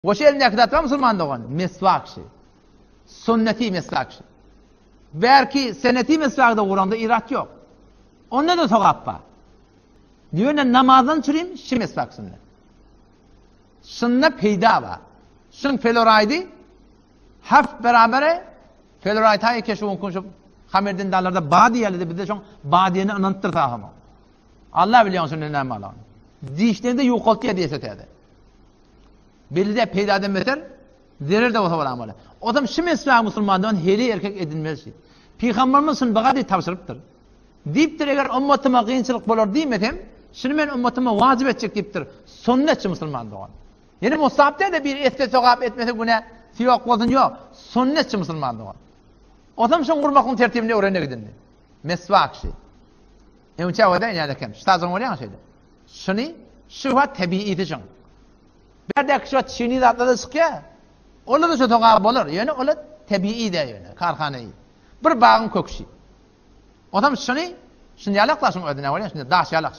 We şu elindäki zat bar musulman dogan, meswak şi. Sünneti meswak şi. Belki seneti meswakda guranda irat ýok. Onda-da sogap bar. Ýöne namazdan çürim şi meswak sünnet. Şunda peýda bar. Şuň feloraýdy haf berabere feloraýd haýy keşuň kunşup hamerden dalarda ba diýýärler bizde şoň ba diýene ynanypdyr sahama. Allah bilýär şunda näme barlygyny. Dişlerini ýukaltýar diýse täze. Belli-de peýdadan beter zerer-de bolsa bolan bolýar. Ozam şu meswak musulmandan heli erkek edinmeli şi. Pygamberimiz şuny baga diýip tabşyrypdyr. Diýipdir eger ummatyma kynçylyk bolar diýmesem, şuny men ummatyma wajyp etjek diýipdir. Sünnetçi musulman dogan. Ýene mustahap däl-de bir etse sogap etmese günä ýok bolsun ýok. Sünnetçi musulman dogan. Ozam şuň gurmaklygyň tertibini öwrene gidindi. Meswak şi. Öňçä oda ýa-da kem. Ştazyň bolýar şeýle. Şuny şu wagt tebigy şuň. Bärdäki şu wagt çini zatlar-da çykýar. Olar-da şu sogap bolar. Ýöne olar tebigy däl ýöne, karhanaýy. Bir bagyň kökşi. Onam şuny, şuny ýalakla şuň özüne bolýar, şuny daş ýalak.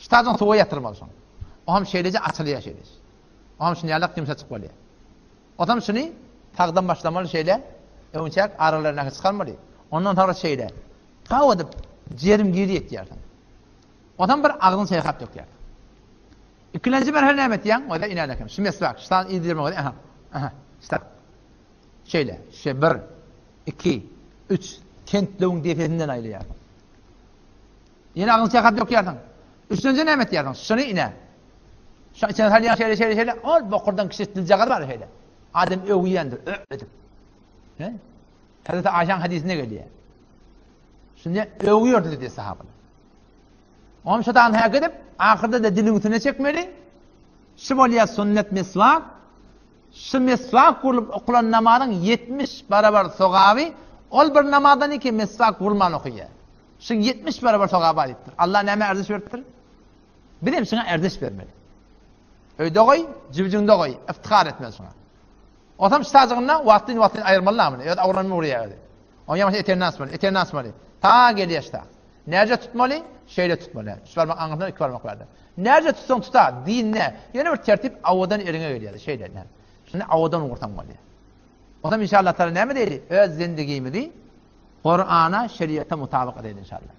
Ştazyň suwa ýatyrmaly şuň. Oňam şeýleje açylýar şeýleje. Oňam şuny ýalak ýumşajyk bolýar. Onam şuny sagdan başlamaly şeýle, öňçäk aralaryna çykarmaly. Ondan soňra şeýle. Taw edip jerim giri etýärsiň. Onam bir agzyň çaýkap dökýärsiň. Ikilenji merhele näme etýäň? Oda inän eken. Şu meswak, ştan ildirme oda. Aha. Aha. Ştan. Şeýle, şe bir, iki, üç kentlewüň depesinden aýlaýarsyň. Ýene agzyňy çaýkap dökýärsiň. Üçünji näme etýärsiň? Şuny ine. Şu içine salýaň şeýle, şeýle, şeýle. Ol bokurdan kiçi diljagaz bar şeýle. Adam öwýändir, ö edip. He? Hazreti Aýşaň hadysynda gelýär. Şunda öwýärdi diýdi sahabalar. Oňam şu dany häk edip, ahyrda da diliň üstüne çekmeli. Şu bolýar sünnet meswak. Şu meswak gurlup okulan namazyň 70 barabar sogaby ol bir namazdan iki meswak gurman okaýar. Şu 70 barabar sogaby bar diýipdir. Allah näme erziş beripdir? Biz hem şuňa erziş bermeli. Öýde goý, jübjüňde goý, iftihar etmeli şuňa. Onsoň şu sajygynda wagtyn-wagtyn aýyrmaly namyny. Öz awranyny urýar özi. Oň ýamaşy etegini asmaly, etegini asmaly. Ta gelýär şta. Näce tutmaly? Şeýle tutmaly. Üç barmak aňyrsynda, iki barmak bärde. Näce tutsaň tuta, din ne? Ýöne bir tertip awadan eliňe gelýär. Şeýle. Şuny awadan ursaň bolýar. Onsoň inşallah taala näme diýeli? Öz zendigimizi Kur'ana, şeriata mutabyk edeýin inşallah.